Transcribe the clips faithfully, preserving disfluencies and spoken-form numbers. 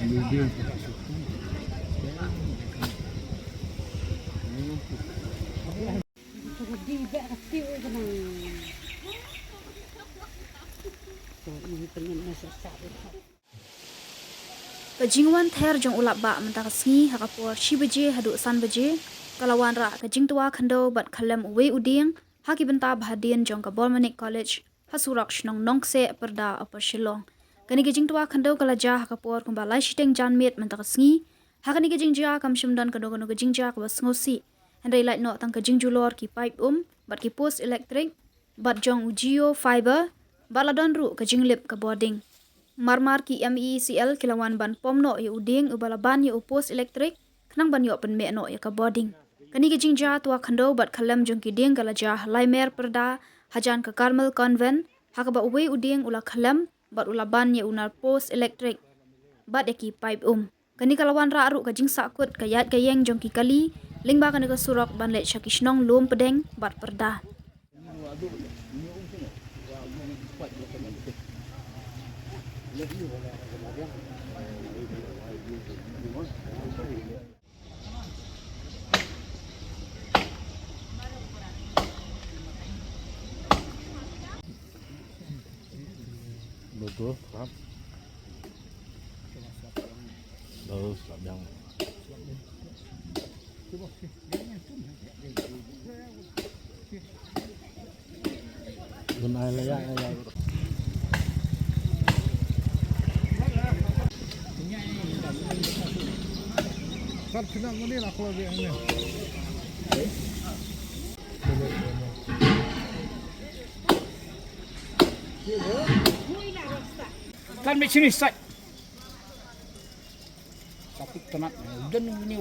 Ka jingwan ther jong u lapbah mynta ka sngi ha ka por shi baje haduh san baje ka la wanrah ka jingtwa khyndew bad khyllem uwei u dieng ha ki bynta ba hadien jong ka Bormanik College ha surok shnong Nongkseh, Pyrda, Upper Shillong. Kane ka jingtwa khyndew ka la jia ha ka por kumba lai shiteng janmiet mynta ka sngi. Ha kane ka jingjia kam shym don kano kano ka jingjia kaba sngewsih, hynrei lait noh tang ka jingjulor ki paip um bad ki post elektrik bad jong u Jio Fiber, bad la don ruh ka jinglip ka bording. Marmar ki M E E C L ki la wan ban pom noh ïa u dieng uba la ban ïa u post elektrik khnang ban ïoh pynmeh noh ïa ka bording. Kane ka jingjia twa khyndew bad khyllem jong ki dieng ka la jia ha Laimer, Pyrda, hajan ka Carmel Convent, ha kaba uwei u dieng u la khyllem bad u la ban ïa u nar post elektrik bad ïa ki paip um. Kane ka la wanrah ruh ka jingsahkut ka ïaid ka ïeng jong ki kali lyngba kane ka surok ban leit sha ki shnong Lum Pdeng bad Pyrda. Betul, Kak. Baru slap yang. Gun ai la ya, ya. Sat sina muni la ko bi ane. Kan bi sini sat. Tapi tenat dan ini.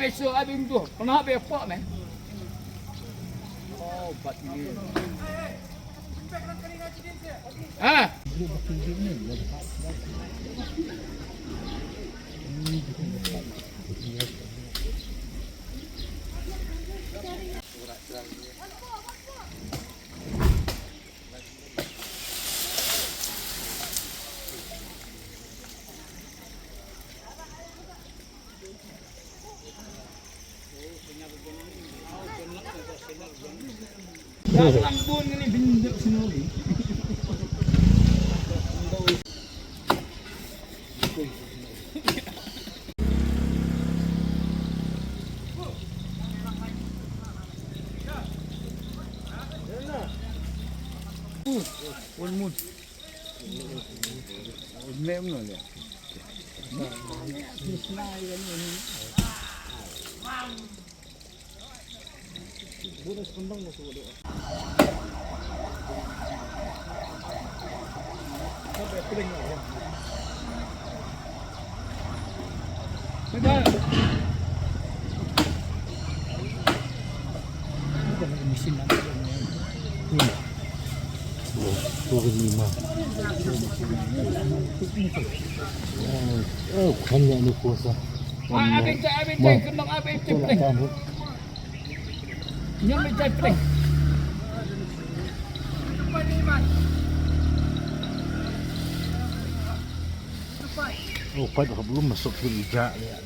Eso abin tu, kenapa ya pak meh? Oh, bat ni. Ah. One moon. Mem no ya. Oh, oh, kan ya ni kuasa. Ah, abin cai, abin cai, kena abin cai, pleng. Nyam abin cai, pleng. Oh, pipe belum masuk ke ijak ya.